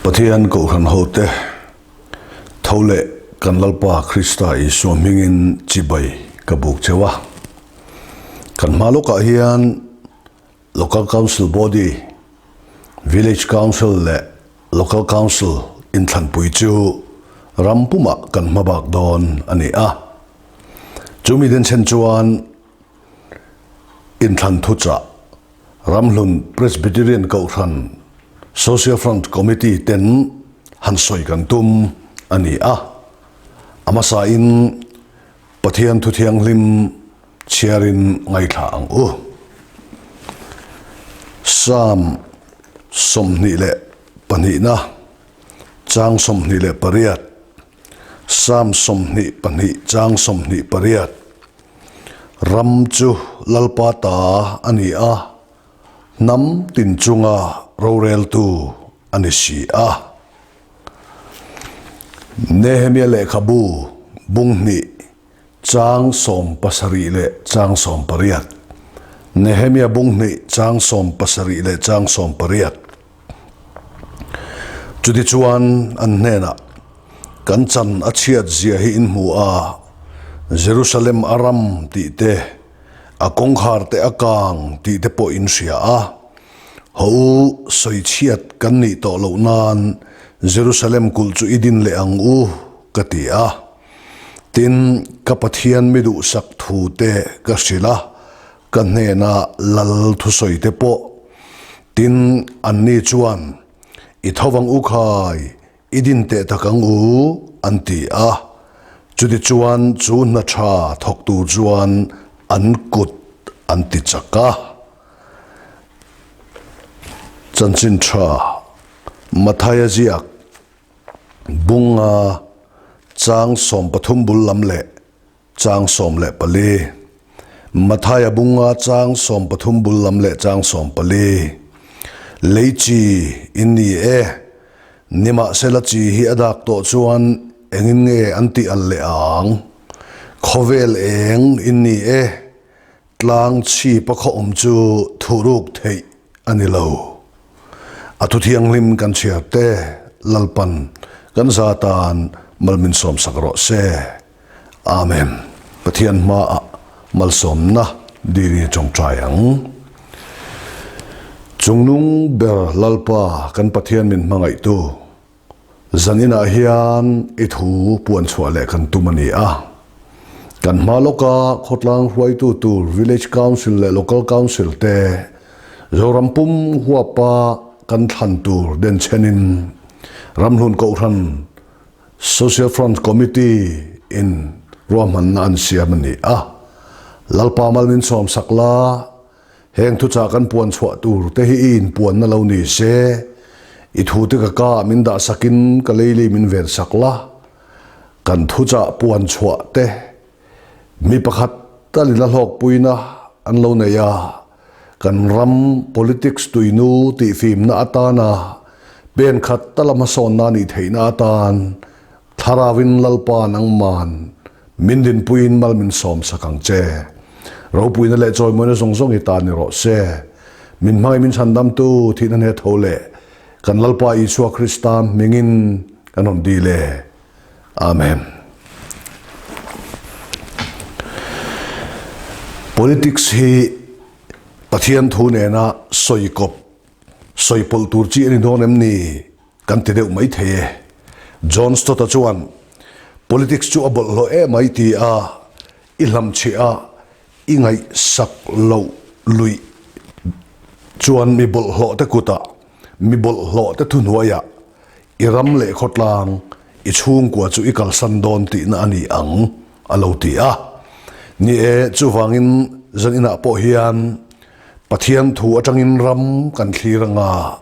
Pathian Kohhran hote tho leh kan Lalpa Krista Isua hmingin chibai ka buk cheu a. Kan hma lawkah hian Local Council Body, Village Council leh Local Council inthlanpui chu ram pumah kan hmabak dawn a ni a. Chumi denchhen chuan inthlan thuchah Ramhlun Presbyterian Kohhran Social Front Committee ten han sawi kan tum a ni a. A hmasain Pathian Thu Thianghlim chhiarin ngaithla ang u. Psalm 22 chang 28 Psalm 22 chang 28 Ram chu Lalpa ta a ni a, hnam tin chunga roreltu a ni si a. Nehemia lehkhabu bung hnih chang 70 leh chang 80. Nehemia bung hnih chang 70 leh chang 80. Chutichuan an hnenah, Kan chan a chhiat zia hi in hmu a, Jerusalem a ram tih te, a kawngkhar te a kang tih te pawh in hria a. Haw u, sawi chhiat kan nih tawh loh nan Jerusalem kulh chu i din leh ang u, ka ti a. Tin, ka Pathian mi duhsak thu te ka hrilh a, ka hnena lal thusawi te pawh. Tin, anni chuan, I tho vang u khai, i din teh tak ang u, an ti a. Chutichuan chu hna tha thawk tur chuan an kut an ti chak a. Chanchin tha Mathaia ziak bunga chang 13 bul lam leh chang 14. Mathaia bunga chang 13 bul lam leh chang 14. Lei chi in ni e, nimahsela chi hi a dak tawh chuan engin nge an tih al leh ang? Khawvel eng in ni e, Tlang chhip a khaw awm chu thuruk theih a ni lo. A thu thianghlim kan chhiar te Lalpan kan za tan malmin sawmsak rawh se. Amen. Pathian hmaah malsawmna diri tawngtai ang. Chungnung ber Lalpa kan Pathian min hmangaihtu. Zan inah hian i thu puan chhuah leh kan tum a ni a. Kan hma lawka khawtlang hruaitu tur Village Council leh Local Council te Zoram pum huapa kan thlan tur denchhenin Ramhlun Kohhran Social Front Committee in ruahmanna an siam a ni a. Lalpa mal min sawmsak la. Heng thuchah kan puan chhuah tur te hi i inpuanna lo ni se, i thute ka ka ah min dah sakin ka leili min ven sak la, kan thuchah puan chhuah te mi pakhat talin a hlawkpuina an lo nei a, kan ram politics tuinu tihfimna atana pen khat tala hmasawnna nih theihna atan Thlarauin Lalpa nangman min dinpuiin mal min sawm sak ang che. Ropuina leh chawimawina zawng zawng i ta ni rawh se. Min hmangaih min chhandamtu thihna hne tho leh kan Lalpa Isua Krista hmingin kan rawn dil e. Amen. Politics hi Pathian thu nena sawi kawp, sawi pawlh tur chi a ni dawn em ni? Kan ti deuh mai thei e. John Stott-a chuan, Politics chu a bawlhhlawh em mai ti a, i hlamchhiah a, i ngaihsak loh luih chuan mi bawlhhlawh te kutah, mi bawlhhlawh te thuhnuaiah i ram leh khawtlang, i chhungkua chu i kalsan dawn tihna a ni ang, a lo ti a. Ni e, chuvangin zan inah pawh hian Pathian thu atangin ram kan thlir anga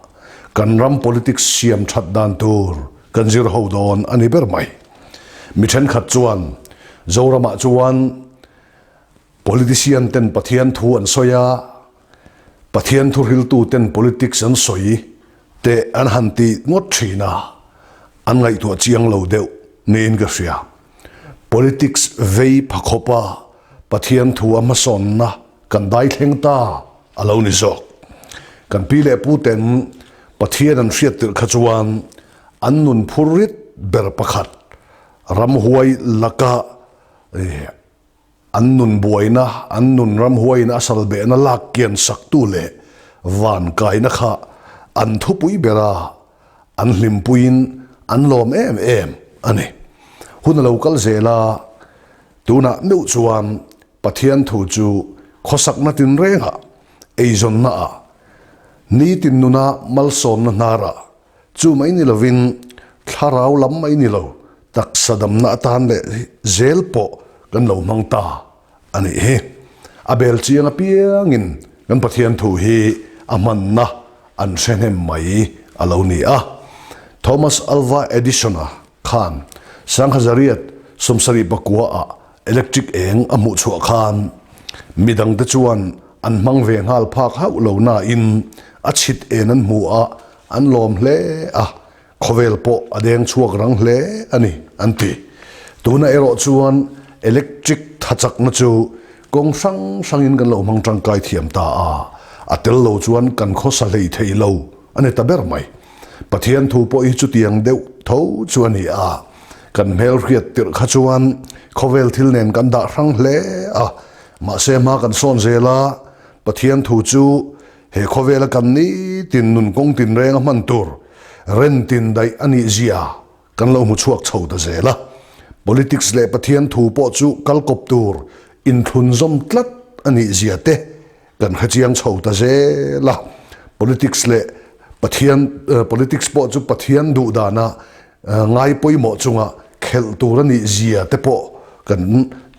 kan ram politics siam that dan tur kan zir ho dawn a ni ber mai. Mi thenkhat chuan Zoramah chuan politician ten Pathian thu an sawi a, Pathian thu hriltu ten politics an sawi teh an han ti ngawt thin a, an ngaihtuah chiang lo deuh niin ka hria. Politics vei pha khawpa Pathian thu a hmasawnna kan dai thleng ta a lo ni zawk. Kan pi leh pu ten Pathian an hriat tirh kha chuan. an nun phurrit ber pakhat ramhuai laka an nun buaina, an nun ramhuaiin a salbehna lak kian saktu leh van kaina kha an thupui bera an hlimpuiin an lawm em em a ni. Hun a lo kal zel a, tunah meuh chuan Pathian thu chu khawsakna tinrengah, eizawnnaah, nitin nuna malsawmna hnarah, chu mai ni lovin thlarau lam mai ni lo, taksa damna atan leh zel pawh kan lo hmang ta a nih hi. A bel chiang apiangin kan Pathian thu hi a hmanna an hre hnem mai a lo ni a. Thomas Alva Edison-a khan Sanghazariat 74 ah electric eng a hmuh chhuah khan midangte chuan an hmang ve nghal phak hauh lo nain a chhit en an hmu a, an lawm hle a, khawvel pawh a deng chhuak rang hle a ni an ti. Tunah erawh chuan electric thachakna chu kawng hrang hrangin kan lo hmang tangkai thiam ta a, a tel lo chuan kan khawsa hlei thei lo a ni ta ber mai. Pathian thu pawh hi chutiang deuh tho chu a ni a, kan hmelhriat tirh kha chuan khawvel thil nen kan dah hrang hle a, mahse hma kan sawn zel a, Pathian thu chu he khawvela kan nitin nun kawng tinreng a hman tur ren tin daih a nih zia kan lo hmu chhuak chho ta zel a. Politics leh Pathian thu pawh chu kal kawp tur inthlunzawm tlat a nih zia te kan hrechiang chho ta zel a. Politics leh Pathian politics pawh chu Pathian duh dana ngai pawimawh chunga khelh tur a nih zia te pawh kan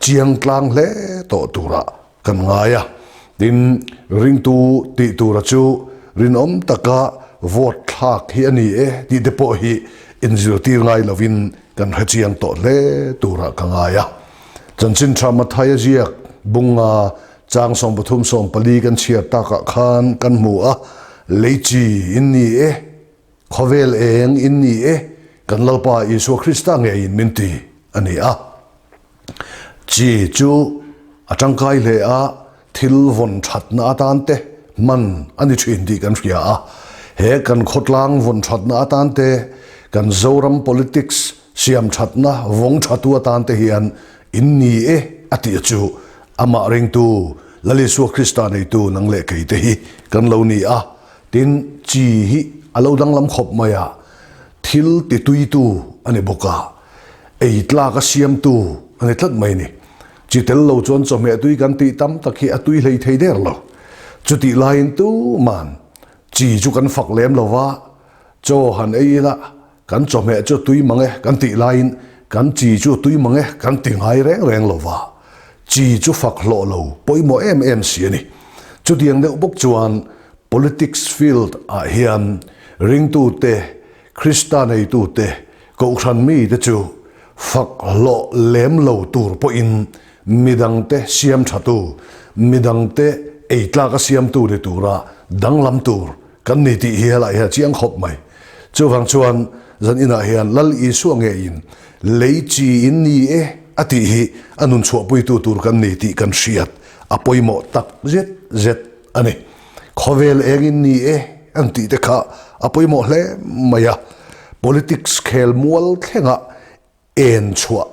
chiang tlang hle tawh turah kan ngai a. Tin, ringtu tih tura chu rinawm taka vote thlak hi a ni e tih te pawh hi inzirtir ngai lovin kan hrechiang tawh hle turah ka ngai a. Chanchin tha Mathaia ziak bunga chang 33 14 kan chhiar takah khan kan hmu a, Lei chi in ni e, khawvel eng in ni e, kan Lalpa Isua Krista ngeiin min ti a ni a. Chi chu a tangkai hle a, thil vawn thatna atan te hman a ni thin tih kan hria a. He kan khawtlang vawn thatna atan te, kan Zoram politics siam thatna vawng thatu atan te hian in ni e a tih chu amah ringtu Lal Isua Krista neitu nang leh kei te hi kan lo ni a. Tin, chi hi a lo danglam khawp mai a, thil tituitu a ni bawk a. Ei tlak a siamtu a ni tlat mai ni. Chi tel lo chuan chawhmeh tui kan tih tam tak hi a tui hlei thei der lo. Chutih laiin tuman chi chu kan fak lem lo va, chaw han ei ila kan chawhmeh chu a tui mang e kan tih laiin kan chi chu a tui mang e kan ti ngai reng reng lo va. Chi chu fak hlawh lo pawimawh em em si a ni. Chutiang deuh bawk chuan politics field ah hian ringtute Krista neitute Kohhran mite chu fak hlawh lem lo tur pawhin midangte siam thatu, midangte ei tlaka siamtu ni tura danglam tur kan ni tih hi helai hian a chiang khawp mai. Chuvang chuan zan inah hian Lal Isua ngeiin lei chi in ni e a tih hi a nun chhuahpuitu tur kan ni tih kan hriat a pawimawh tak zet zet a ni. Khawvel engin ni e an tih te kha a pawimawh hle mai a, politics khel mual thlenga en chhuah,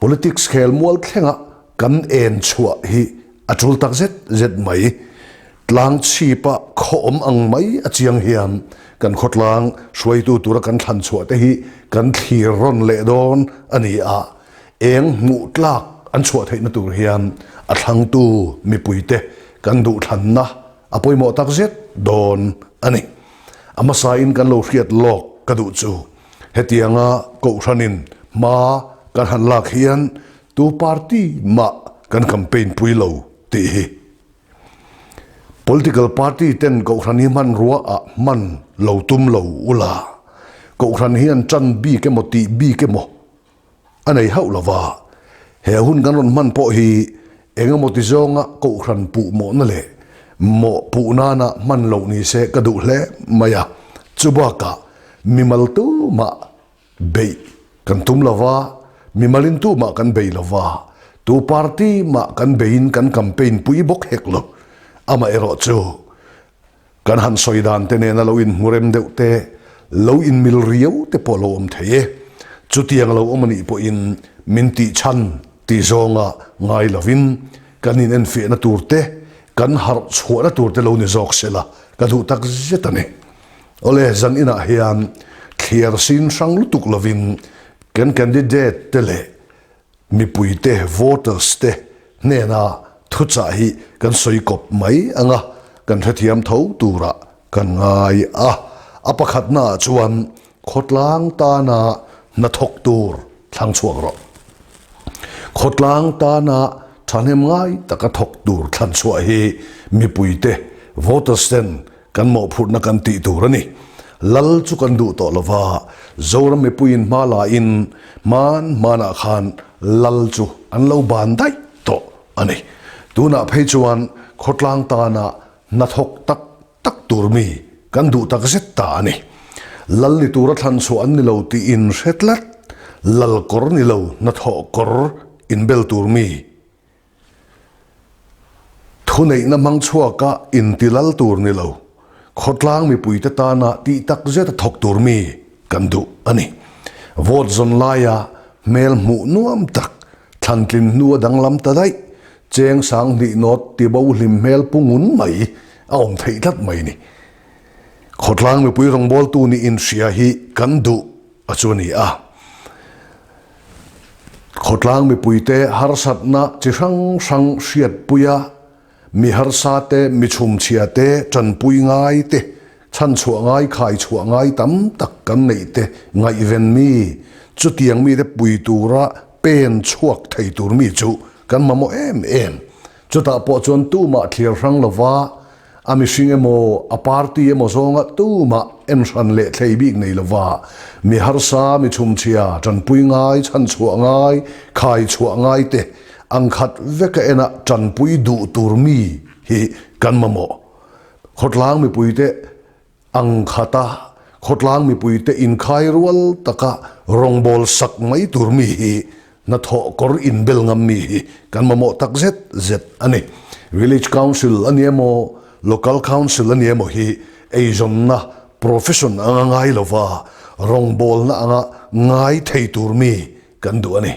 politics khel mual thlenga kan en chhuah hi a tul tak zet zet mai. Tlang chhipa khaw awm ang mai a chiang hian kan khawtlang hruaitu tura kan thlan chhuah te hi kan thlir rawn leh dawn a ni a, eng hmuh tlak an chhuah theihna tur hian a thlangtu mipuite kan duhthlanna a pawimawh tak zet dawn a ni. A hmasain kan lo hriat lawk ka duh chu hetianga Kohhranin hma kan han lak hian tu party mah kan campaign pui lo tih hi. Political party ten Kohhran hi hmanrua ah hman lo tum lo ula, Kohhran hian tan bik emaw tih bik emaw a nei hauh lo va, he hun kan rawn hman pawh hi eng emaw ti zawnga kohhran puh mawhna leh mawh puh nana hman loh ni se ka duh hle mai a, chubakah mimal tumah beih kan tum lo va, mimalin tumah kan bei lo va, tu party mah kan beiin kan campaign pui bawk hek lo, amaherawhchu Kan han sawi dan te nena lo inhmu rem deuh te, lo inmil riau te pawh lo awm thei e. Chutiang lo awm a nih pawhin min tih chhan tih zawnga ngai lovin kan inenfiahna tur te, kan harh chhuahna tur te lo ni zawk sela ka duh tak zet a ni. Awle, zan inah hian thliar sin hrang lutuk lovin kan candidate te leh Mipuite, voters, te hnena thuchah hi kan sawi kawp mai ang a, kan hrethiam tho turah kan ngai a. A pakhatnaah chuan khawtlang tana hnathawk tur thlang chhuak rawh. Khawtlang tana thahnem ngai taka thawk tur thlan chhuah hi mipuite, voters, ten Kan mawhphurhna kan tih tur a ni. Lal chu kan duh tawh lo va, Zoram mipuiin hma lain hman hmanah khan lal chu an lo ban daih tawh a ni. Tunah phei chuan khawtlang tana hnathawk tak tak tur mi kan duh tak zet ta a ni. Lal ni tura thlan chhuah an ni lo tiin hre tlat, lal kawr ni lo hnathawh kawr inbel tur mi Thuneihna hmang chhuaka intilal tur ni lo, khawtlang mipuite tana tih tak zeta thawk tur mi kan duh a ni. Vote zawn laia hmel hmuh nuam tak, thlantlin hnua danglam ta daih, cheng sang hnih nawt tibo hlim hmel pu ngun mai a awm theih tlat mai ni. Khawtlang mipui rawngbawltu nih inhria hi kan duh a chu a ni a. Khawtlang mipuite harsatna chi hrang hrang hriatpuia mi harsate, mi chhumchhiate, tanpui ngaite, chhanchhuah ngai, khaichhuah ngai tam tak kan neihte ngaihven mi, chutiang mite pui tura pen chhuak thei tur mi chu kan mamawh em em. Chutah pawh chuan tumah thlir hrang lova A mihring emaw, a party emaw zawnga tumah en hran leh thlei bik nei lova, mi harsa, mi chhumchhia, tanpui ngai, chhanchhuah ngai, khai chhuah ngai te ang khat veka ena tanpui duh tur mi hi kan mamawh. Khawtlang mipuite Ang khata khawtlang mipuite inkhai rual taka rawngbâwl sak mai tur mi hi hnathawh kawr inbel ngam mi hi kan mamawh tak zet zet a ni. Village Council a ni emaw, Local Council a ni emaw hi eizawnna, profession, anga ngai lova rawngbâwlna anga ngai thei tur mi kan duh a ni.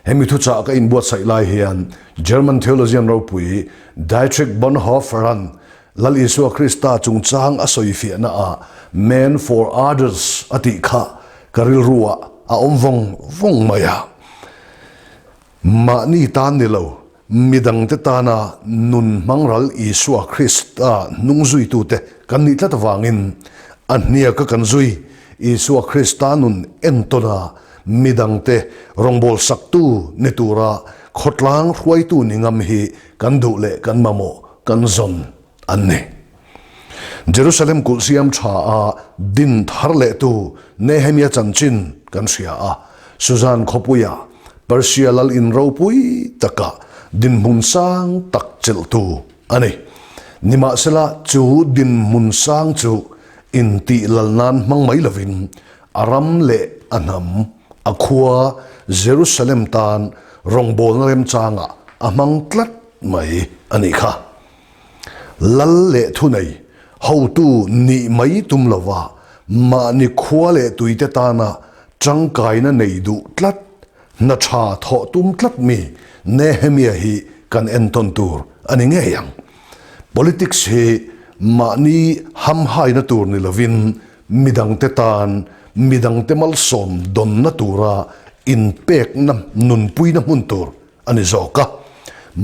Hemi thuchah ka inbuatsaih lai hian German theologian ropui Dietrich Bonhoeffer-a'n Lal Isua Krista chungchang a sawifiahna ah Man for Others a tih kha ka rilru ah a awm vawng vawng mai a. Mahni tan ni lo, midangte tana nun hmangral Isua Krista hnung zuitute kan nih tlat avangin a hniaka kan zui Isua Krista nun entawna midangte rawngbâwl saktu ni tura khawtlang hruaitu ni ngam hi kan duh leh kan mamawh kan zawn an ni. Jerusalem kulh siam tha a din thar lehtu Nehemia chanchin kan hria a, Susan khawpuia Persia lal in ropui taka dinhmun sang tak chelhtu a ni. Nimahsela chu dinhmun sang chu intih lal nan hmang mai lovin a ram leh a hnam, a khua Jerusalem tan rawngbawlna remchangah a hmang tlat mai a nih kha. Lal leh thunei hotu nih mai tum lova mahni khua leh tuite tana tangkaina nei duh tlat, hna tha thawh tum tlat mi Nehemia hi kan entawn tur a ni ngei ang. Politics hi mahni hamhaina tur ni lovin midangte tan midangte malsawm dawnna tura inpekna nunpuina hmun tur a ni zawk a.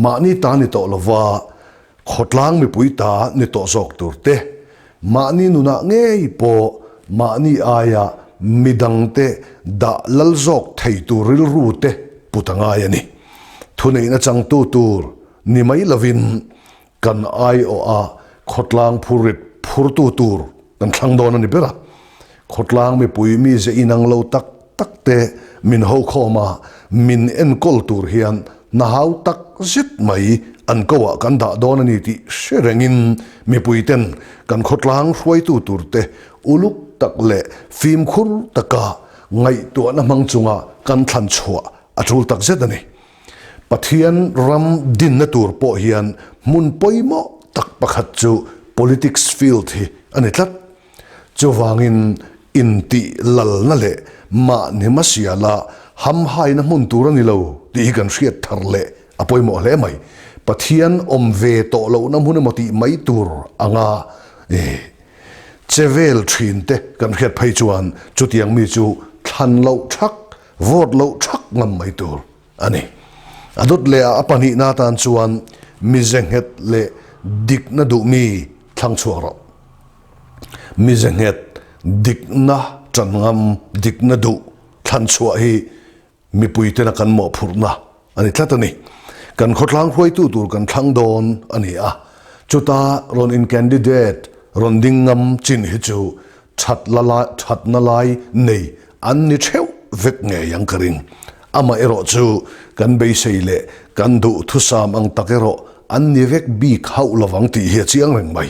Mahni ta ni tawh lova khawtlang mipui ta ni tawh zawk tur te, mahni nunah ngei pawh mahni aia midangte dah lal zawk thei tur rilru te put a ngai a ni. Thuneihna changtu tur ni mai lovin kan aiawha khawtlang phurrit phurtu tur kan thlang dawn a ni ber a. Khawtlang mipui mize inang lo tak tak te min ho khawm a, min enkawl tur hian hna hau tak zet mai an ko ah kan dah dawn a ni tih hre rengin mipui ten kan khawtlang hruaitu tur te uluk tak leh fimkhur taka ngaihtuahna hmang chunga kan thlan chhuah a tul tak zet a ni. Pathian ram dinna tur pawh hian hmun pawimawh tak pakhat chu politics field hi a ni tlat. Chuvangin Intih lalna leh mahni hmasiala hamhaina hmun tur a ni lo tih hi kan hriat thar leh a pawimawh hle mai. Pathian awm ve tawh lohna hmun emaw tih mai tur anga che vel thin te kan hriat phei chuan chutiang mi chu thlan loh thak, vote loh thak ngam mai tur a ni. A dawt leh a a pahnihna atan chuan mize nghet leh dikna duh mi thlang chhuak rawh. Mize nghet dikna ṭan ngam, dikna duh thlan chhuah hi mipui tena kan mawhphurhna a ni tlat a ni. Kan khawtlang hruaitu tur kan thlang dawn a ni a, chuta rawn in candidate rawn ding ngam chin hi chu ṭhat la lai ṭhatna lai nei an ni ṭheuh vek ngei ang ka ring. Amaherawh chu kan beisei leh kan duhthusam ang tak erawh an ni vek bik hauh lovang tih hi a chiang reng mai.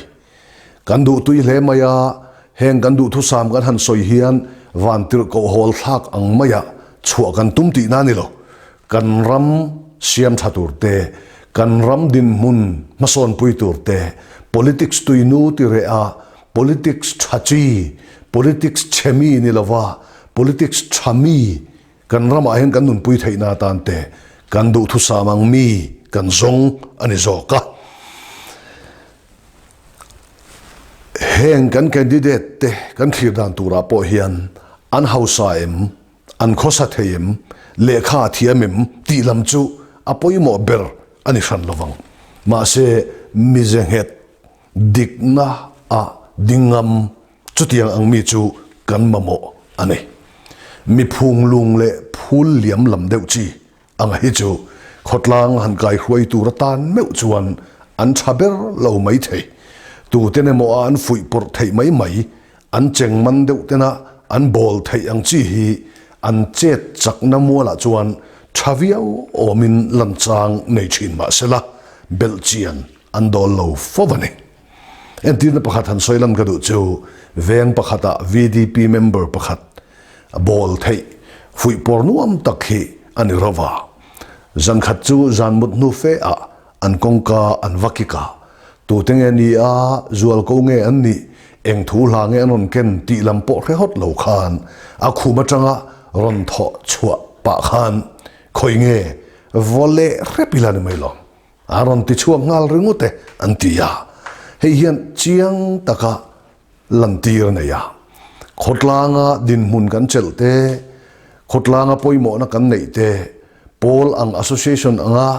Kan duh tui hle mai a, heng kan duhthusam kan han sawi hian vantirhkoh hawl thlak ang maia chhuah kan tum tihna a ni lo. Kan ram siam tha tur te, kan ram dinhmun hmasawnpui tur te, politics tuinu ti reh a, politics tha chi, politics chhe mi ni lova, politics tha mi kan ramah hian kan nunpui theihna atan te kan duhthusam ang mi kan zawng a ni zawk a. Heng kan candidate te kan thlir dan turah pawh hian an hausa em, an khawsa thei em, lehkha a thiam em tih lam chu a pawimawh ber a ni hran lovang. Mahse mize nghet dikna ah ding ngam chutiang ang mi chu kan mamawh a ni. Mi phunglung leh phul liam lam deuh chi Anga hi chu khawtlang han kai hruai tur atan meuh chuan an tha ber lo mai thei. Tuten emaw a an fuih pawrh theih mai mai, an cheng man deuh tena an bawl theih ang chi hi an chet chakna mualah chuan tha viau awmin lanchang nei thin mah sela, belh chian an dawl lo fo a ni. Entirna pakhat han sawi lam ka duh chu veng pakhatah VDP member pakhat bawl theih fuih pawr nuam tak hi a ni ro va. Zan khat chu zan mut hnu fe ah an kawngka an va kik a, tute nge ni a, zual ko nge an nih, eng thu hla nge an rawn ken tih lam pawh hre hawt lo khan a khum atanga rawn thawh chhuah pah khan khawi nge vaw leh hrep ila ni mai lo. A rawn ti chhuak nghal ringawt e an ti a, hei hian chiang taka lantir a nei a. Khawtlanga dinhmun kan chelh te, khawtlanga pawimawhna kan neih te, pawl ang association anga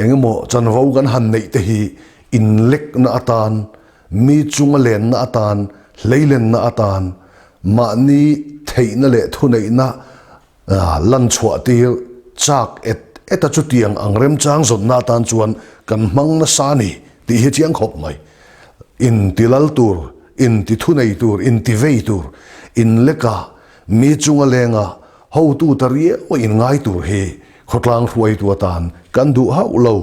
eng emaw chanvo kan han neih te hi inlekna atan, mi chunga lenna atan, hleilenna atan, mahni theihna leh thuneihna Lan chhuah tir chak et et a chutiang ang remchang zawnna atan chuan kan hmang nasa a ni tih hi chiang khawp mai. Inti lal tur, inti thunei tur, inti vei tur, inleka mi chunga lenga hotu ta riau a inngai tur hi khawtlang hruaitu atan kan duh hauh lo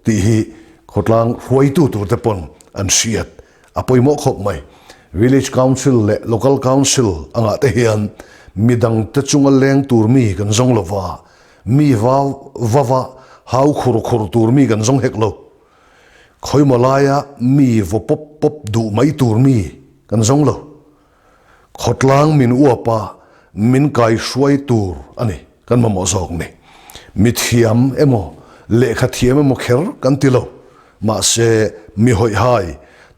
tih hi khawtlang hruaitu tur te pawn an hriat A pawimawh khawp mai. Village Council leh Local Council angah te hian midang te chunga leng tur mi kan zawng lo va, mi va va hau khur khur tur mi kan zawng hek lo. Khawimaw laia mi vaw pawp pawp duh mai tur mi kan zawng lo. Khawtlang min uapa min kai hruai tur a ni kan mamawh zawk ni. Mi thiam emaw lehkha thiam emaw kher kan ti lo. Mahse mi hawihhai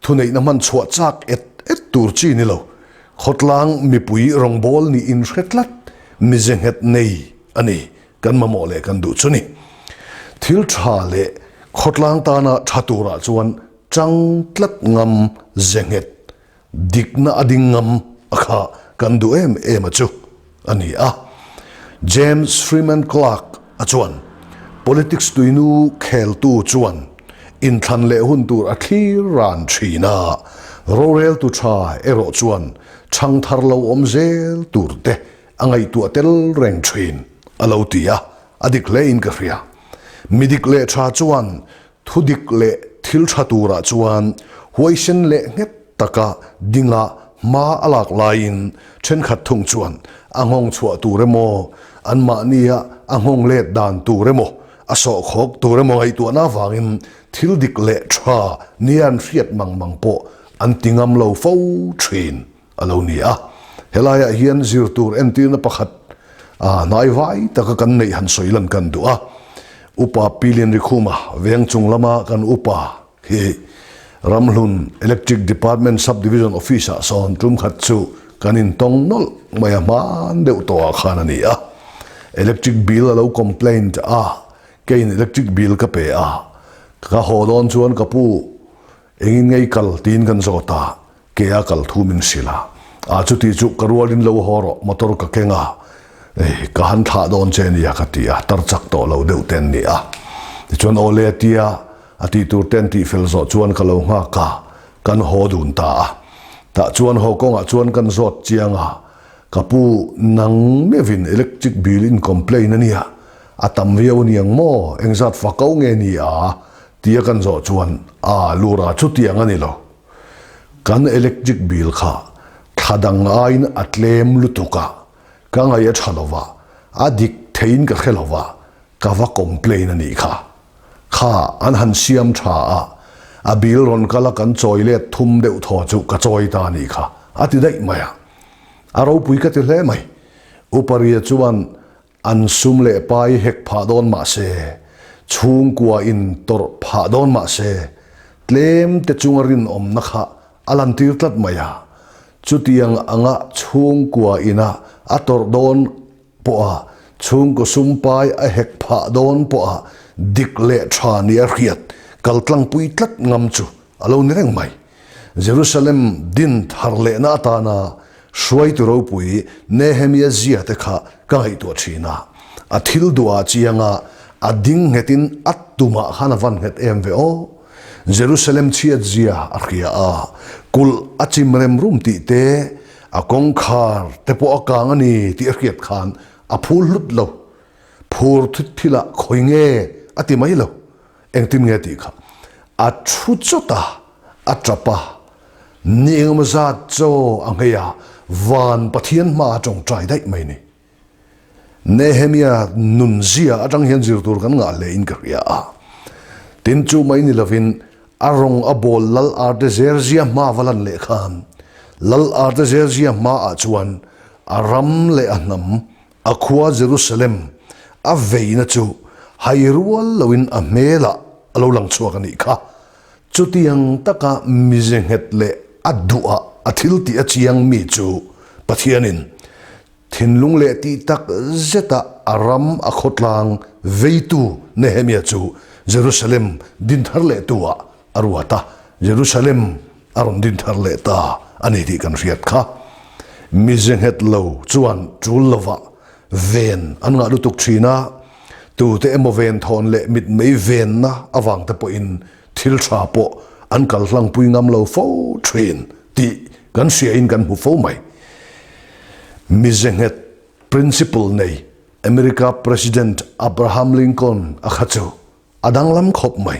thuneihna hman chhuah chak et et tur chi ni lo. Khawtlang mipui rawngbâwl nih inhre tlat mize nghet nei a ni kan mamawh leh kan duh chu ni. Thil tha leh khawtlang tana tha turah chuan chang tlat ngam ze nghet Dikna a ding ngam a kha kan duh em em a chu a ni a. James Freeman Clarke a chuan Politics tuinu kheltu chuan inthlan leh hun tur a thlir ran thin a, roreltu tha erawh chuan chhangthar lo awm zel tur te a ngaihtuah tel reng thin a lo ti a, a dik hle in ka hria. Midik leh tha chuan Thu dik leh thil tha turah chuan huaisen leh nghet taka dinga hma a lak laiin thenkhat thung chuan a nghawng chhuah tur emaw, anmahnia a nghawng let dan tur emaw, a sawhkhawk tur emaw ngaihtuahna avangin thil dik leh tha nia an hriat mang mang pawh an ti ngam lo fo thin a lo ni a. Helaiah hian zir tur entirna pakhat hnaivai taka kan neih han sawi lan kan duh a. Upa Pi Lianrikhuma veng chung lama kan upa hi Ramhlun Electric Department Sub-Division Office-ah sawn tum khat chu kan intawng nawlh mai a, hman deuh tawhah khan a ni a. Electric bill a lo complaint a, keiin electric bill ka pe a, ka haw dawn chuan ka pu engin ngei kal tiin kan zawt a, Ke a kal thu min hrilh a, a chuti chu ka rualin lo haw rawh, motor ka keng a, ei ka han thlah dawn che nia ka ti a, tar chak tawh lo deuh te an ni a. Tichuan aw le a ti a, a tih tur te an tih fel zawh chuan ka lo nghak a, kan haw dun ta a. Tah chuan haw kawngah chuan kan zawt chiang a, ka pu nang meuhin electric bill in complain a nia, a tam viau a niang maw, engzat fako nge ni a? tia kan zawh chuan a lura chutiang a ni lo. Kan electric bill kha thla dang aiin a tlem lutuk a, ka ngaih a tha lo va, a dik theiin ka hre lo va, ka va complain a nih kha. Kha an han siam tha a, a bill rawn kal a kan chawi let thum deuh thaw chu ka chawi ta a nih kha, a ti daih mai a. A ropui ka ti hle mai. Uparia chuan An sum leh pai hek phah dawn mah se, chhungkua in tawrh phah dawn mah se, tlem te chunga rinawmna kha a lantir tlat mai a. Chutiang anga chhungkua ina a tawrh dawn pawha chhungkaw sum pai a hek phah dawn pawha dik leh tha nia hriat kaltlangpui tlat ngam chu a lo ni reng mai. Jerusalem din thar lehna atana hruaitu ropui Nehemia zia te kha ka ngaihtuah thin a, a thil duhah chianga a ding nghetin a tumah khan a van nghet em ve aw. Jerusalem chhiat zia a hria a, kulh a chim rem rum tih te, a kawngkhar te pawh a kang a ni tih a hriat khan a phul hlut lo. Phur thut thilah khawi nge a ti mai lo. Engtin nge tih kha a thu chawt a, a tap a, ni engemaw zat chaw a nghei a, van Pathian hma a tawngtai daih mai ni. Nehemia nun zia atang hian zir tur kan ngah hle in ka hria a. Tin chu mai ni lovin a rawng a bawl Lal Artaxerxes hma va lan leh khan Lal Artaxerxes hma ah chuan a ram leh a hnam A khua Jerusalem a veina chu hai rual loin a hmelah a lo lang chhuak a nih kha. Chutiang taka mize nghet leh a duhah a thil tih a chiang mi chu Pathianin thinlung leh tih tak zeta a ram a khawtlang veitu Nehemia chu Jerusalem dinthar lehtu-ah a ruat a, Jerusalem a rawn din thar leh ta a ni tih kan hriat kha. Mize nghet lo chuan tul lovah ven an ngah lutuk thin a, tute emaw ven thawn leh mitmei venna avang te pawhin thil tha pawh an kal hlangpui ngam lo fo thin tih kan hriain kan hmu fo mai. Mize nghet principle nei America President Abraham Lincoln a kha chu A danglam khawp mai.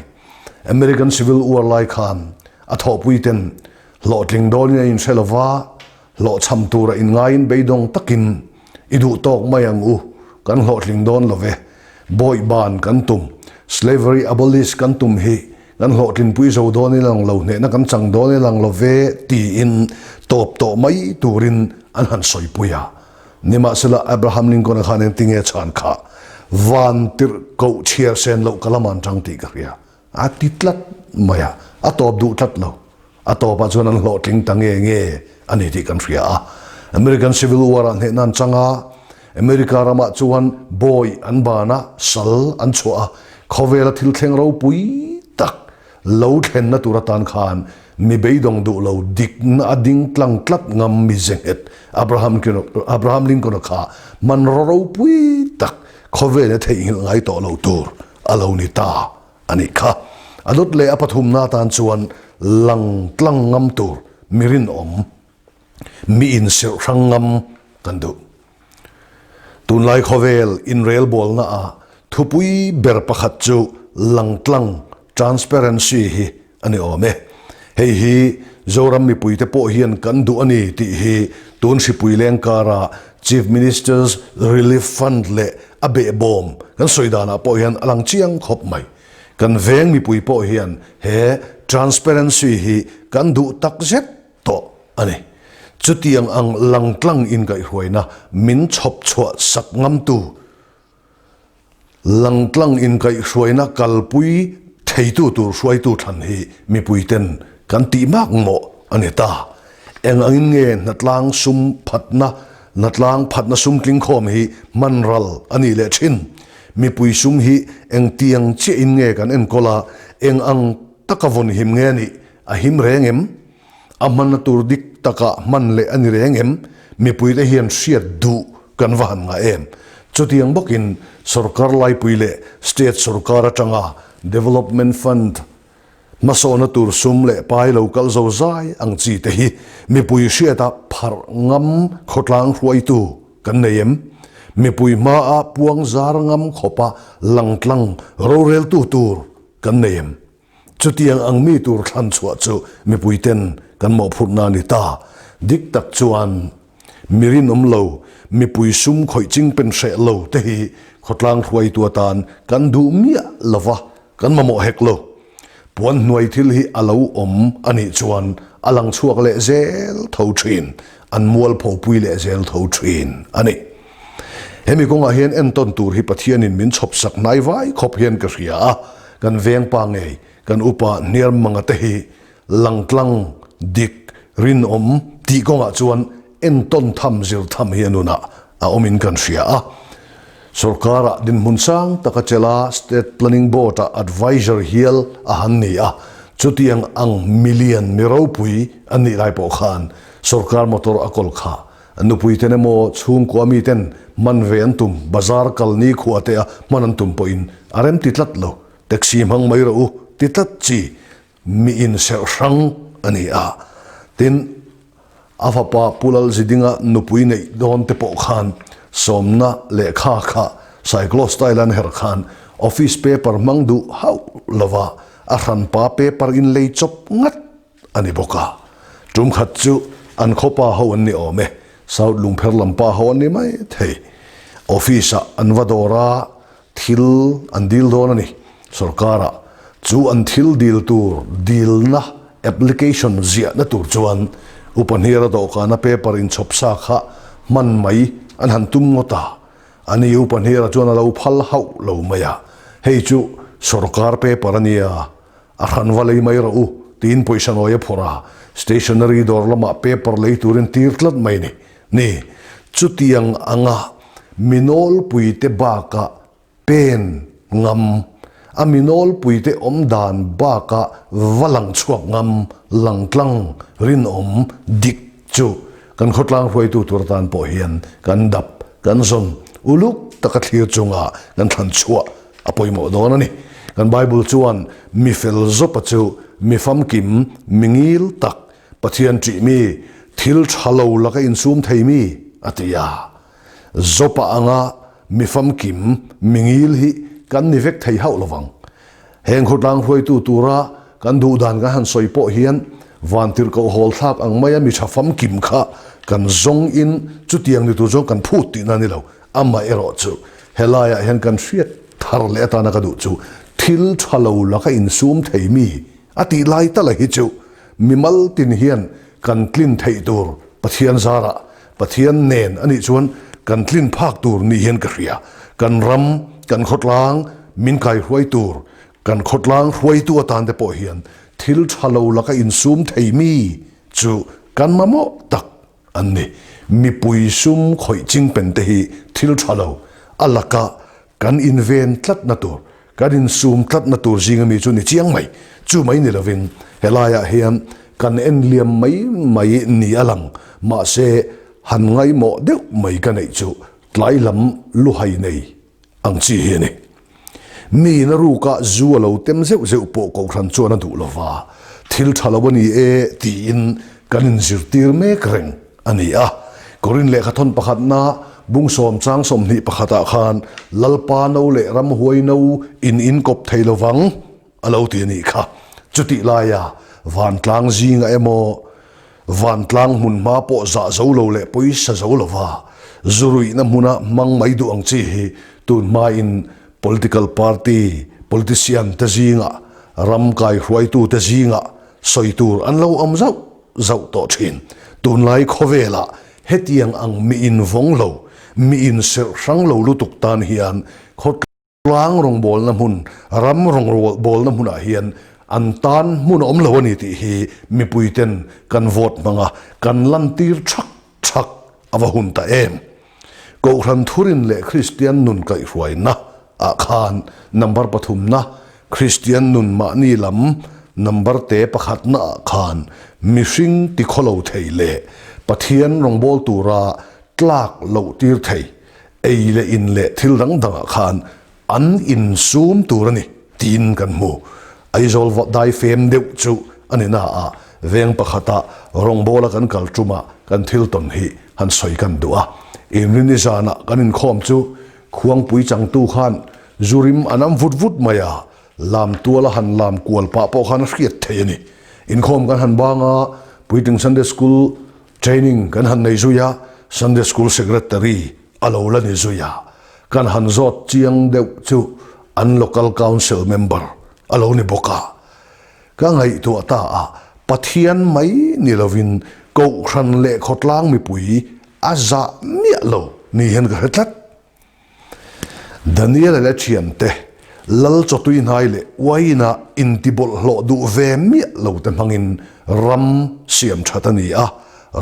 American Civil War lai khan a thawhpui ten hlawhtling dawnin a inhre lo va, hlawhchham tura inngaiin beidawng takin i duh tawk mai ang u, kan hlawhtling dawn lo ve, bawih ban kan tum, slavery abolish kan tum hi kan hlawhtlinpui zo dawn i lang lo, hnehna kan chang dawn i lang lo ve tiin tawp tawh mai turin an han sawipui a. Nimahsela, Abraham Lincoln-a khan engtinge chhan kha van tirh koh chhiar sen loh ka lam an chang tih ka hria. A ti tlat mai a, a tawp duh tlat lo. A tawpah chuan an hlawhtling ta nge nge a ni tih kan hria a. American Civil War-ah hnehna an chang a, America ramah chuan bawi an ban a, sal an chhuah a, khawvela thil thleng ropui tak Lo thlenna tur atan khan mi beidawng duh lo dikna a ding tlang tlat ngam mi ze nghet Abraham Abraham Lincoln-a kha hmanraw ropui tak khawvela theihnghilh ngai tawh lo tur a lo ni ta a nih kha. A dawt leh a pathumna atan chuan lang tlang ngam tur mi rinawm, mi inserh hrang ngam kan duh. Tunlai khawvel inrelbawlna ah thupui ber pakhat chu langtlang, transparency, hi a ni awm e. Hei hi Zoram mipuite pawh hian kan duh a ni tih hi tun hripui leng kara Chief Minister's Relief Fund leh a behbawm kan sawi danah pawh hian a lang chiang khawp mai. Kan veng mipui pawh hian he transparency hi kan duh takzet tawh a ni. Chutiang ang langtlang inkaihhruaina min chhawp chhuah sak ngamtu, langtlang inkaihhruaina kalpui theitu tur hruaitu thlan hi mipuiten kan tih mak mawh a ni ta. Eng angin nge hnatlang sum phatna, hnatlang phatna sum tlingkhawm hi hman ral a nih leh thin? Mipui sum hi engtiang chiahin nge kan enkawl a, eng ang taka vawn him nge a nih? A him reng em? A hmanna tur dik takah hman leh a ni reng em? Mipuite hian hriat duh kan va han ngah em? Chutiang bawkin sorkar laipui leh state sorkar atanga Development Fund hmasawhna tur sum leh pai lo kal zo zai ang chi te hi mipui hriata pharh ngam khawtlang hruaitu kan nei em? Mipui hmaa puang zar ngam khawpa langtlang roreltu tur kan nei em? Chutiang ang mi tur thlan chhuah chu mipuiten kan mawhphurhna a ni ta. Dik tak chuan mi rinawm lo, mipui sum khawih ching pen hreh lo te hi khawtlang hruaitu atan kan duh miah lo va, kan mamawh hek lo. Puan hnuai thil hi a lo awm a nih chuan a lang chhuak leh zel tho thin, an mualpho pui leh zel tho thin a ni. Hemi kawngah hian entawn tur hi Pathianin min chhawp sak hnai vai khawp hian ka hria a, kan vengpa ngei, kan upa hniarmanga te hi langtlang, dik, rinawm tih kawngah chuan entawn tham zir tham hi a nunah a awmin kan hria a. Sorkarah dinhmun sang taka chela State Planning Board-ah adviser hial a han ni a, chutiang ang milian mi ropui an nih lai pawh khan sorkar motor a kawl kha A nupui ten emaw chhungkua mi ten hman ve an tum, bazar kal ni khua te a hman an tum pawhin a rem ti tlat lo. Taxi hmang mai rawh u ti tlat chi mi inserh hrang a ni a. Tin, a fapa Pu Lalzidinga nupui neih dawn te pawh khan sawmna lehkha kha cyclo style an herh khan office paper hmang duh hauh lova a hranpa paper in lei chawp ngat a ni bawk a. Tum khat chu an khawpa ho an ni awm e, South Lungpher lam pa ho an ni mai thei. Office ah an va dawr a, thil an dil dawn a ni. Sorkar ah chu an thil dil tur dilna application ziahna tur chuan Upa Hniara dawhkana paper inchhawp sa kha hman mai an han tum ngawt a. Ani Upa Hniara chuan a lo phal hauh lo mai a, hei chu sorkar paper a nia, A hran va lei mai rawh u, tiin pawisa nawi a phawrh a, stationery dawr lamah paper lei turin tir tlat mai ni. Ni, chutiang anga mi nawlpuite bakah pen ngam, a mi nawlpuite awm dan bakah va lang chhuak ngam, langtlang, rinawm, dik chu kan khawtlang hruaitu tur atan pawh hian kan dap, kan zawn uluk taka thlir chunga kan thlan chhuah A pawimawh dawn a ni. Kan Bible chuan mi fel zawpa chu mi famkim, mi ngil tak, Pathian ṭih mi, thil ṭha lo laka insum thei mi a ti a. Zawpa anga mi famkim, mi ngil hi kan ni vek thei hauh lovang. Heng khawtlang hruaitu tura kan duhdan kan han sawi pawh hian vantirhkoh hawl thlak ang maia mi ṭha famkim kha kan zawng in chutiang ni tur chuan kan phut tihna a ni lo. Amaherawh chu helaiah hian kan hriat thar leh atana ka duh chu thil tha lo laka insum thei mi a tih lai tala hi chu mimal tin hian kan tlin theih tur Pathian zarah Pathian nen a nih chuan kan tlin phak tur ni hian ka hria. Kan ram, kan khawtlang min kaihruai tur, kan khawtlang hruaitu atan te pawh hian thil tha lo laka insum thei mi chu kan mamawh tak An ni. Mipui sum khawih chingpen te hi thil tha lo, a laka kan inven tlatna tur, kan insum tlatna tur zinga mi chu ni chiang mai. Chu mai ni lovin helaiah hian kan en liam mai mai ni a lang, mahse han ngaimawh deuh mai ka neih chu tlai lam luhai nei ang chi hi a ni. Mi in a ruka zu a lo tem zeuh zeuh pawh kohhran chuan a duh lo va, thil tha lo a ni e tiin kan inzirtir mek reng a ni a. Korin lehkhathawn pakhatna bung sawm chang 21 ah khan Lalpa no leh ramhuai no in inkawp thei lo vang a lo ti a nih kha. Chutih laia vantlang zinga emaw Vantlang hmun hma pawh zah zo lo leh pawisa zo lova zuruihna hmuna hmang mai duh ang chi hi tun hmain political party politician te zingah, ram kaihruaitu te zingah sawi tur an lo awm zauh zauh tawh thin. Tunlai khawvelah hetiang ang mi invawng lo, mi inserh hrang lo lutuk tan hian khawtlang rawngbawlna hmun, ram rawngbawlna hmunah hian an tan hmun a awm lo a ni tih hi mipuiten kan vote hmang a, kan lantir thak thak a va hun ta em? Kohhran thurin leh Kristian nun kaihhruaina ah khan number pathumna, Kristian nun mahni lam number te pakhatna ah khan mihring tikhawlo thei leh Pathian rawngbâwl tura tlak loh tir thei ei leh in leh thil dang dangah khan An insum tur a ni tiin kan hmu. Aizawl dai fem deuh chu a ni na a, veng pakhata rawngbawla kan kal ṭuma kan thil tawn hi han sawi kan duh a. Inrini zanah kan inkhawm chu khuangpui changtu khan zu rim a nam vut vut mai a, lam tuala han lam kual pah pawh khan a hriat thei a ni. Inkhawm kan han bang a, Puitling Sunday School training kan han nei zui a, Sunday School Secretary a lo la ni zui a, kan han zawt chiang deuh chu an Local Council member a lo ni bawk a. Ka ngaihtuah ta a, Pathian mai ni lovin Kohhran leh khawtlang mipui a zah miah lo ni hian ka hre tlat. Daniel-a leh thiante Lal chawtui hnai leh uaina intibawlhhlawh duh ve miah lo te hmangin ram siam that a ni a,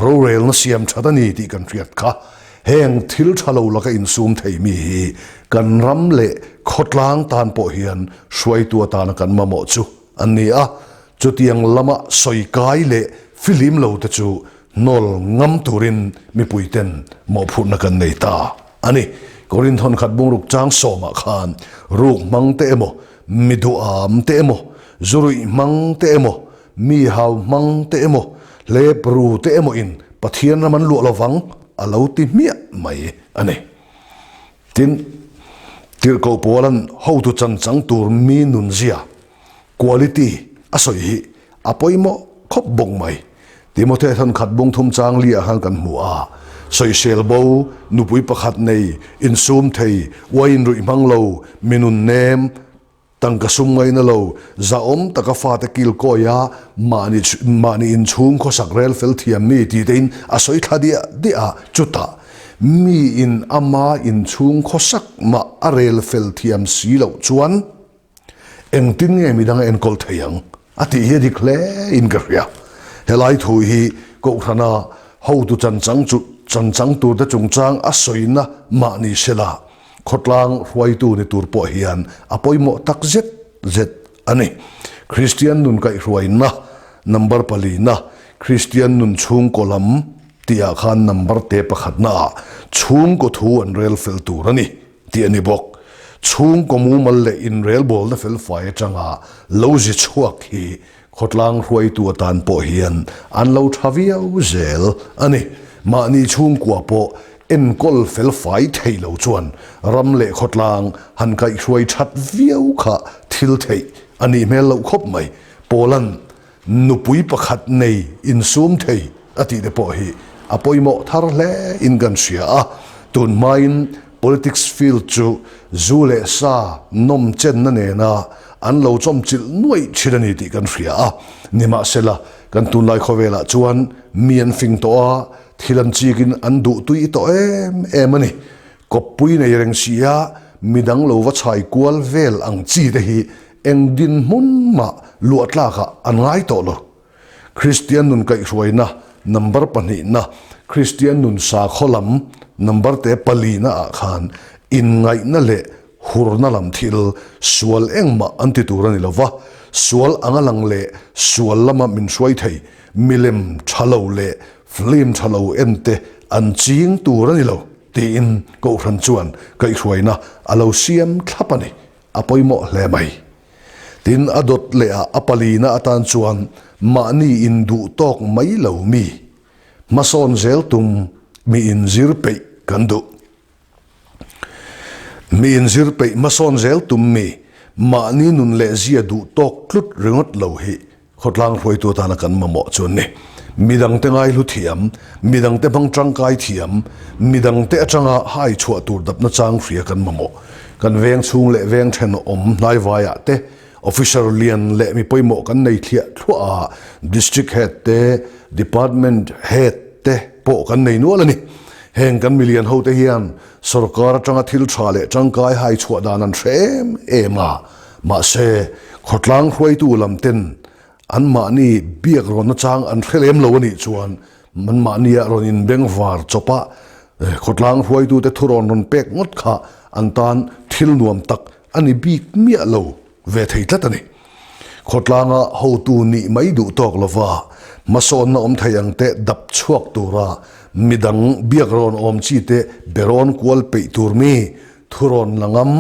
rorelna siam that a ni tih kan hriat kha. Heng thil tha lo laka insum thei mi hi kan ram leh khawtlang tan pawh hian hruaitu atana kan mamawh chu an ni a, chutiang lama sawi kai leh filim lo te chu hnawl ngam turin mipuiten mawhphurhna kan nei ta a ni. Korinth hawn khat bungruk chang sawmah khan ruk hmang te emaw, mi duham te emaw, zuruih hmang te emaw, Mi hau hmang te emaw, hlep ru te emaw in Pathian ram an luah lovang a lo ti hmiah mai a ni. Tin, Tirhkoh Paula'n hotu chanchang tur mi nunzia, quality, a sawi hi a pawimawh khawp bawk mai. Timothea thawn khat bung thum chang li ah khan kan hmu a, sawisel bo, nupui pakhat nei, insum thei, uaiin ruih hmang lo, mi nun nem, Tangka sum ngaina lo, zahawm taka fate kil kawi a, mahni mahni inchhung khawsak rel fel thiam mi tih te in a sawi thla diah diah a, chutah mi in ama inchhung khawsak mah a rel fel thiam si loh chuan engtin nge midang a enkawl thei ang a tih hi a dik hle in ka hria. Helai thu hi Kohhrana hotu chanchang chu chanchang turte chungchang a sawina mahni sela Khawtlang hruaitu ni tur pawh hian a pawimawh tak zet zet a ni. Kristian nun kaihhruaina number palina, Kristian nun chhungkaw lam tihah khan number te pakhatnaah chhungkaw thu an rel fel tur a ni tih a ni bawk. Chhungkaw mumal leh inrelbawlna felfai atanga lo zi chhuak hi Khawtlang hruaitu atan pawh hian an lo tha viau zel a ni. Mahni chhungkua pawh enkawl fel fai thei lo chuan ram leh khawtlang han kaihhruai that viau kha thil theih a nih hmel loh khawp mai. Pawlan nupui pakhat nei insum thei a tih te pawh hi a pawimawh thar hle in kan hria a. Tun hmain Politics field chu zu leh sa nawm chenna nena an lo chawmchilh nuaih thin a ni tih kan hria a. Nimahsela, kan tunlai khawvelah chuan mi an fing tawh a, thil an chikin an duh tui tawh em em a ni. Kawppui nei reng si a, midang lo va chhai kual vel ang chi te hi eng dinhmun mah luah tlakah an ngai tawh lo. Kristian nun kaihhruaina number pahnihna, Kristian nun sakhaw lam number te palina ah khan inngaihna leh hurna lam thil sual engmah an ti tur a ni lova, sual anga lang leh sual lama min hruai thei milem tha lo leh film tha lo en te an ching tur a ni lo tiin Kohhran chuan kaihhruaina a lo siam thlap a ni, a pawimawh hle mai. Tin, a dawt leh a a palina atan chuan mahni induh tawk mai lo mi, hmasawn zel tum mi inzir peih kan duh. Mi inzir peih hmasawn zel tum mi, mahni nun leh zia duh tawk tlut ringawt lo hi Khawtlang hruaitu atana kan mamawh chu an ni. Midangte ngaihlu thiam, midangte hmang tangkai thiam, midangte atanga hai chhuah tur dapna chang hria kan mamawh. Kan veng chhung leh veng thenawm hnaivaiah te, officer lian leh mi pawimawh kan nei thliah thluah a, District Head te, Department Head. te pawh kan nei nual a ni. Heng kan milian hote hian sorkar atanga thil tha leh tangkai hai chhuah dan an hre em em a, mahse khawtlang hruaitu lam ten anmahni biak rawnna chang an hre lem lo a nih chuan anmahnia rawn inbeng var chawp a, khawtlang hruaitute thurawn rawn pek ngawt kha an tan thil nuam tak a ni bik miah lo. ve thei tlat a ni. Khawtlanga hotu nih mai duh tawk lova hmasawnna awm thei ang te dap chhuak tura midang biak rawn awm chi te be rawn kual peih tur mi, thurawn la ngam,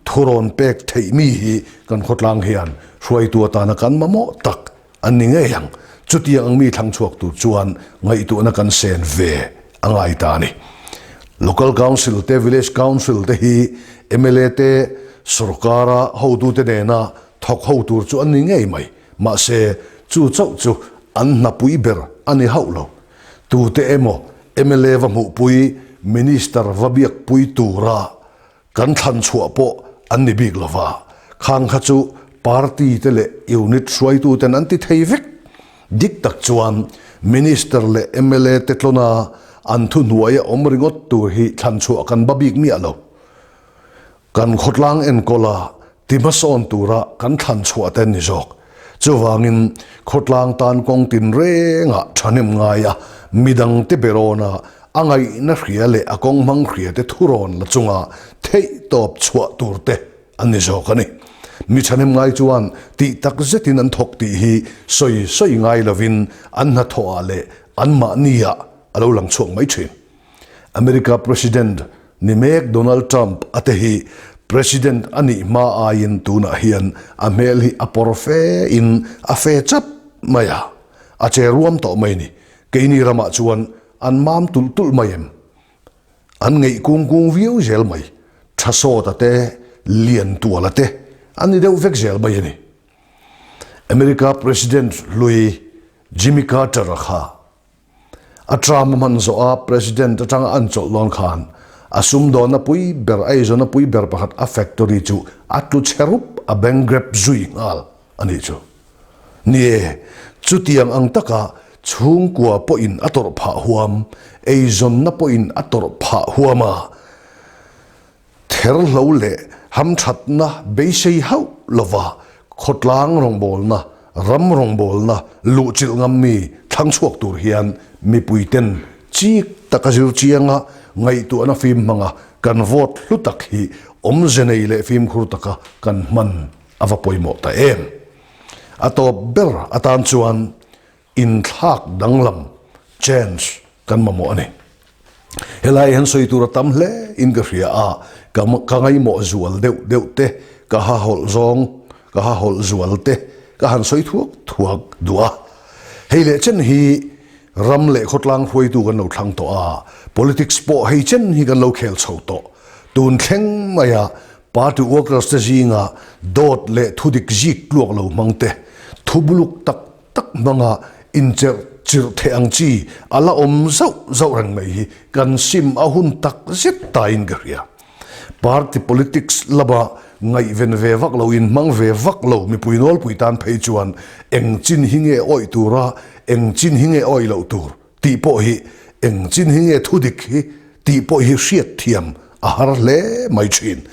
thurawn pek theih mi hi kan khawtlang hian hruaitu atana kan mamawh tak An ni ngei ang. Chutiang ang mi thlang chhuak tur chuan ngaihtuahna kan sen ve a ngai ta a ni. Local Council te, Village Council te hi mla te, sorkara hotute nena thawk ho tur chu an ni ngei mai. Mahse, chu chauh chu an hnapui ber a ni hauh lo. Tute emaw mla va hmuhpui, Minister va biakpui tura Kan thlan chhuah pawh an ni bik lova, khang kha chu party te leh unit hruaitu ten an ti thei vek. Dik tak chuan Minister leh mla te tlawna an thuhnuaia awm ringawt tur hi thlan chhuah kan ba bik miah lo. Kan khawtlang enkawla ti hmasawn tura kan thlan chhuah te an ni zawk. Chuvangin khawtlang tan kawng tinrengah thahnem ngaia midangte berawna a ngaihna hria leh a kawng hmang hria te thurawn la chunga theih tawp chhuah tur te an ni zawk a ni. Mi thahnem ngai chuan tih tak zetin an thawk tih hi sawi sawi ngai lovin an hnathawhah leh anmahniah a lo lang chhuak mai thin. America President ni mek Donald Trump a te hi President a nih hma aiin tunah hian a hmel hi a pawr fe in a fe chap mai a, a che ruam tawh mai ni. Keini ramah chuan an mam tulh tulh mai em? An ngeih kung kung viau zel mai. Tha sawta te, lian tuala te an ni deuh vek zel mai a ni. America President hlui Jimmy Carter-a kha A term a hman zawh a President atanga an chawlh dawn khan a sumdawnna pui ber, a eizawnna pui ber pakhat a factory chu a tlu chhe rup, a bangrep zui nghal a nih chu. Ni e, chutiang ang taka chhungkua pawhin a tawrh phah huam, eizawnna pawhin a tawrh phah huam a, Therhlo leh hamthatna beisei hauh lova khawtlang rawngbawlna, ram rawngbawlna luhchilh ngam mi thlang chhuak tur hian mipuiten chik taka zir chianga ngaihtuahna fim hmanga kan vote hlu tak hi awmze nei leh fimkhur taka kan hman a va pawimawh ta em. A tawp ber atan chuan Inthlak danglam, change, kan mamawh a ni. Helai hian sawi tur a tam hle in ka hria a, ka ka ngaihmawh zual deuh deuh te, ka ha hawlh zawng, ka ha hawlh zual te ka han sawi thuak thuak duh a. Hei leh chen hi ram leh khawtlang hruaitu kan lo thlang tawh a, politics pawh hei chen hi kan lo khel chho tawh. Tun thleng maia party workers te zinga dawt leh thudik zik tluak lo hmang te, thubuluk tak tak hmanga incherh chirh theh ang chi a la awm zauh zauh reng mai hi kan sim a hun tak zet tain ka hria. Party politics lama ngaihven ve vak lo, inhmang ve vak lo mipui nawlpui tan phei chuan eng chin hi nge awih tura eng chin hi nge awih loh tur tih pawh hi eng chin hi nge thudik hi tih pawh hi hriat thiam a har hle mai thin.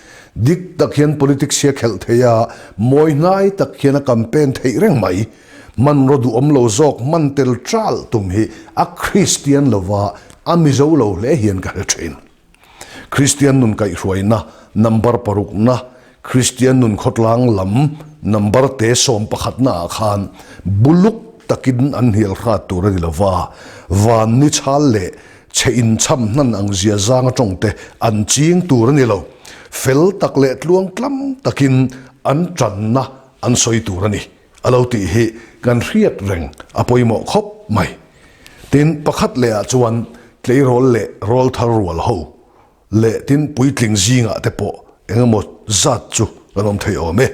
Dik tak hian politics hi a khelh thei a, mawi hnai tak hian a campaign theih reng mai. Hmanraw duhawm lo zawk hman tel ṭal tum hi a Kristian lova a Mizo lo hle hian ka hre thin. Kristian nun kaihhruaina number parukna, Kristian nun khawtlang lam number te sawmpakhatna ah khan buluk takin an hnial hrat tur a ni lova, van ni chhal leh chhe inchham hnan ang zia zang a tawngte an ching tur a ni lo. Fel tak leh tluang tlam takin an tanna an sawi tur a ni. A lo tih hi kan hriat reng a pawimawh khawp mai. Tin, pakhat leh ah chuan tleirawl leh rawlthar rual ho leh tin puitling zingah te pawh eng emaw zat chu kan awm thei awm e.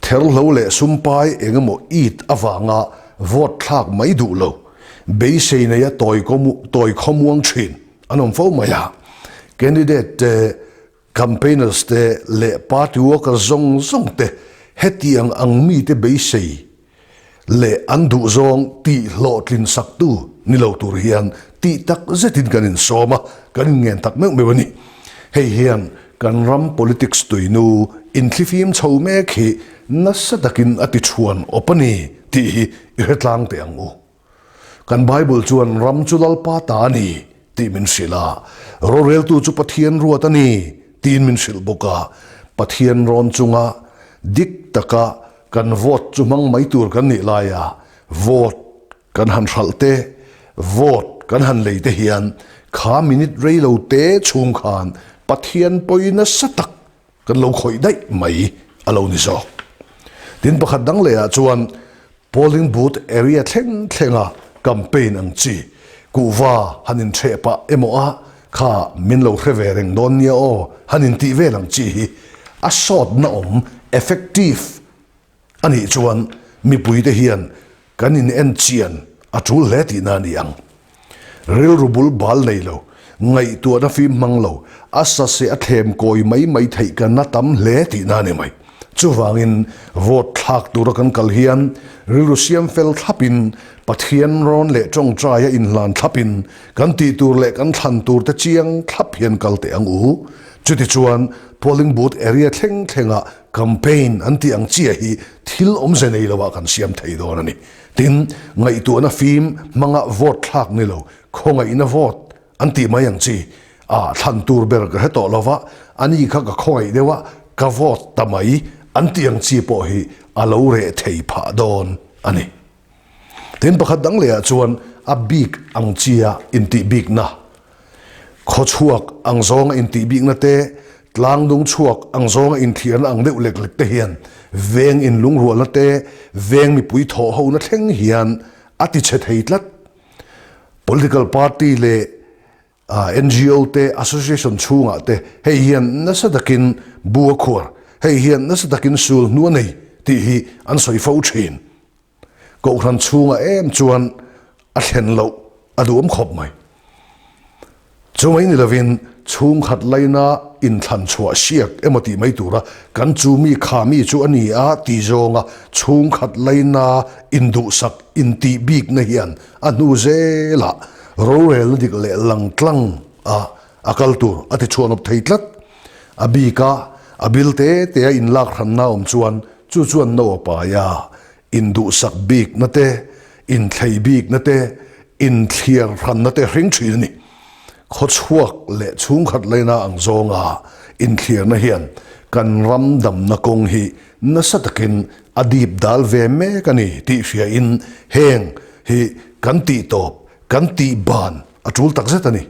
Therhlo leh sumpai eng emaw it avanga vote thlak mai duh lo, beisei neia tawi khawmuang thin an awm fo mai a. Candidate te Campaigners te leh party worker zawng zawng te hetiang ang mite beisei. leh an duhzawng tih hlawhtlin saktu ni lo tur hian tih tak zetin kan insawm a, kan inngen tak meuh meuh a ni. Hei hian kan ram politics tuinu inthlifim chho mek hi nasa takin a ti chhuan awp a ni tih hi i hre tlang teh ang u. Kan Bible chuan ram chu Lalpa ta a ni tih min hrilh a, roreltu chu Pathian ruat a ni tiin min hrilh bawk a. Pathian rawn chunga dik taka kan vote chu hmang mai tur kan nih laia vote kan han hralh te, vote kan han lei te hian kha minute rei lo te chhung khan Pathian pawi nasa tak kan lo khawih daih mai a lo ni zawk. Tin pakhat dang lehah chuan polling booth area thleng thlenga campaign ang chi kuhva han inchheh pah emaw a kha min lo hre ve reng dawn nia aw han intih vel ang chi hi a sawtna awm effective A nih chuan mipuite hian kan in en chian a tul hle tihna a ni ang. Rilru bul bal nei lo, ngaihtuahna fim hmang lo, a sase a thlem kawi mai mai theih kan a tam hle tihna a ni mai. Chuvangin vote thlak tura kan kal hian rilru siam fel thlapin, Pathian rawn leh tawngtaia inhlan thlapin kan tih tur leh kan thlan tur te chiang thlap hian kal teh ang u. Chutichuan polling booth area thleng thlengah Campaign an tih ang chiah hi thil awmze nei loah kan siam thei dawn a ni. Tin, ngaihtuahna fim hmanga vote thlak ni lo, khawngaihna vote an tih mai ang chi. Ah, thlan tur ber ka hre tawh lo va, ani kha ka khawngaih deuh a, ka vote ta mai an tih ang chi pawh hi a lo reh thei phah dawn a ni. Tin, pakhat dang lehah chuan a bik ang chia intih bikna, khawchhuak ang zawnga intih bikna te, tlangdung chhuak ang zawnga inthiarna ang deuh lek lek te hian veng inlungrualna te, veng mipui thawh hona thleng hian a ti chhe thei tlat. Political party leh NGO te, association chhungah te hei hian nasa takin bu a khuar, hei hian nasa takin sul hnu a nei tih hi an sawi fo thin. Kohhran chhungah em chuan a thlen loh a duhawm khawp mai. Chumai ni lovin chhungkhat laina inthlan chhuah siak emaw tih mai tura kan chu mi kha mi chu a ni a tih zawnga chhungkhat laina induhsak intih bikna hian a hnu zelah rorelna dik leh langtlang a a kal tur a ti chhuanawp thei tlat. A bika a bil te te a inlak hranna awm chuan Chu chuan no a pai a, induhsak bikna te, inthlei bikna te, inthliar hranna te hring thin a ni. Khawchhuak leh chhungkhat laina ang zawnga inthliarna hian kan ram damna kawng hi nasa takin a dip dal ve mek a ni tih hriain heng hi kan tihtawp, kan tihban a tul takzet a ni.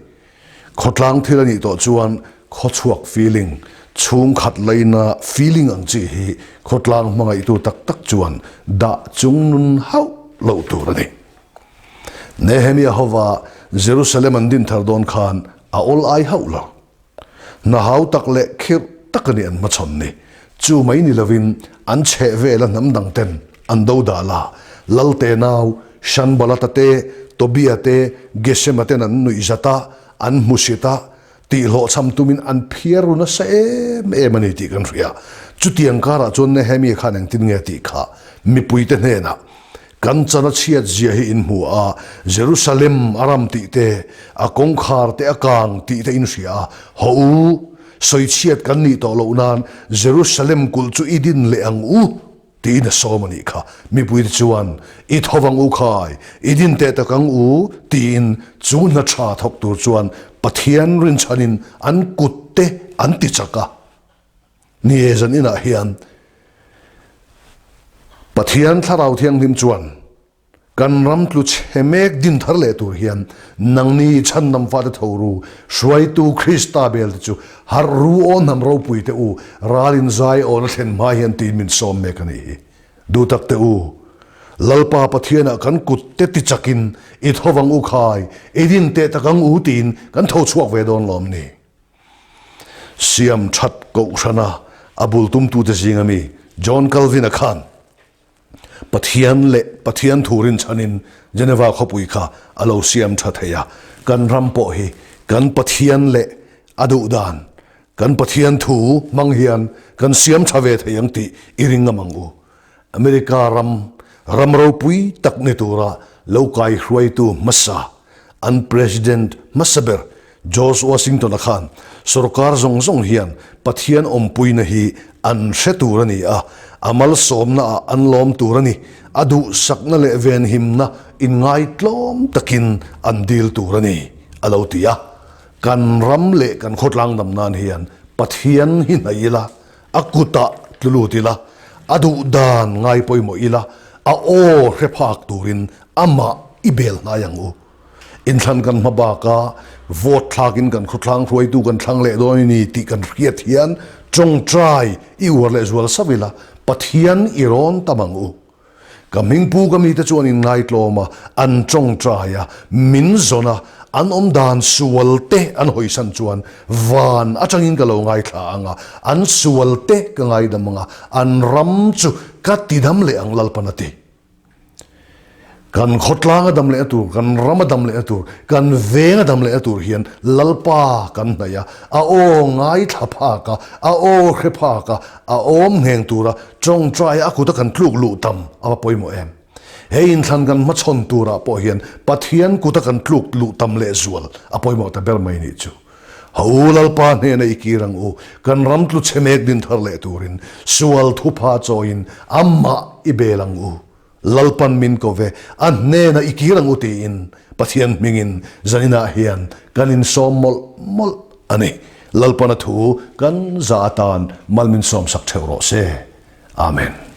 Khawtlang thil a nih tawh chuan khawchhuak feeling, chhungkhat laina feeling ang chi hi khawtlang hmangaihtu tak tak chuan dah chungnun hauh loh tur a ni. Nehemia hova Jerusalem an din thar dawn khan a awl ai hauh lo. Hna hau tak leh khirh tak a ni an hmachhawn ni. Chu mai ni lovin an chheh vela hnam dang ten an do dal a, Lalte nau, Shanbalata te, Tobia te, Gesema ten an nuih zat a, an hmusit a, tihhlawhchham tumin an phiar ru nasa em em a ni tih kan hria. Chutiang karah chuan Nehemia khan engtin nge tih kha mipuite hnenah, Kan chan a chhiat zia hi in hmu a, Jerusalem a ram tih te, a kawngkhar te a kang tih te in hria a, haw u, sawichhiat kan nih tawh loh nan Jerusalem kulh chu i din leh ang u. Tiin a sawm a nih kha. Mipuite chuan, I tho vang u khai, i din teh tak ang u, tiin chu hna tha thawk tur chuan Pathian rinchhanin an kutte an ti chak a. Ni e, zan inah hian Pathian Thlarau Thianghlim chuan, Kan ram tlu chhe mek din thar leh tur hian nangni chhandam fate tho ru, hruaitu Krista bel te chu harh ru aw hnam ropui te u, ral in zai awn a thlen hma hian tiin min sawm mek a nih hi. Duhtak te u, Lalpa Pathianah kan kut te ti chakin i tho vang u khai, i din teh tak ang u tiin kan tho chhuak ve dawn lawm ni. Siam that kohhrana a bul tumtute zinga mi John Calvin-a khan Pathian leh Pathian thu rinchhanin Geneva khawpui kha a lo siam tha thei a, kan ram pawh hi kan Pathian leh a duh dan, kan Pathian thu hmang hian kan siam tha ve thei ang tih i ring ngam ang u. America ram. Ram ropui tak ni tura lo kaihruaitu hmasa, an President hmasa ber George Washington-a khan sorkar zawng zawng hian Pathian awmpuina hi an hre tur a ni a, a malsawmnaah an lawm tur a ni, a duhsakna leh venhimna inngaitlawm takin an dil tur a ni, a lo ti a. Kan ram leh kan khawtlang dam nan hian Pathian hi hnaih ila, a kutah tlu lut ila, a duh dan ngai pawimawh ila, a aw hre phak turin amah i bel hnai ang u. Inthlan kan hma baka vote thlakin kan khawthlang hruaitu kan thlang leh dawn a ni tih kan hriat hian tawngtai i uar leh zual sauh ila, Pathian i rawn tam ang u. Ka hmingpu ka mite chuan in ngaitlawm a, an tawngtai a, min zawn a, an awm dan sual te an hawisan chuan van atangin ka lo ngaithla ang a, an sual te ka ngaidam ang a, an ram chu ka tidam leh ang Lalpan a ti. Kan khawtlang a dam lehna tur, kan ram a dam lehna tur, kan veng a dam lehna tur hian Lalpa kan hnaih a, a aw ngaithla phak a, a aw hre phak a, a awm ngheng tura tawngtai a kuta kan tluk luh tam a va pawimawh em? He inthlan kan hmachhawn turah pawh hian Pathian kuta kan tluk luh tam lehzual a pawimawh ta ber mai nih chu. Ha u Lalpa hnena i kir ang u, kan ram tlu chhe mek din thar leh turin sual thupha chawiin amah i bel ang u. Lalpan min ko ve, a hnena i kir ang u tiin Pathian hmingin zaninah hian kan insawm mawlh mawlh a ni. Lalpana thu kan za atan mal min sawmsak theuh rawh se. Amen.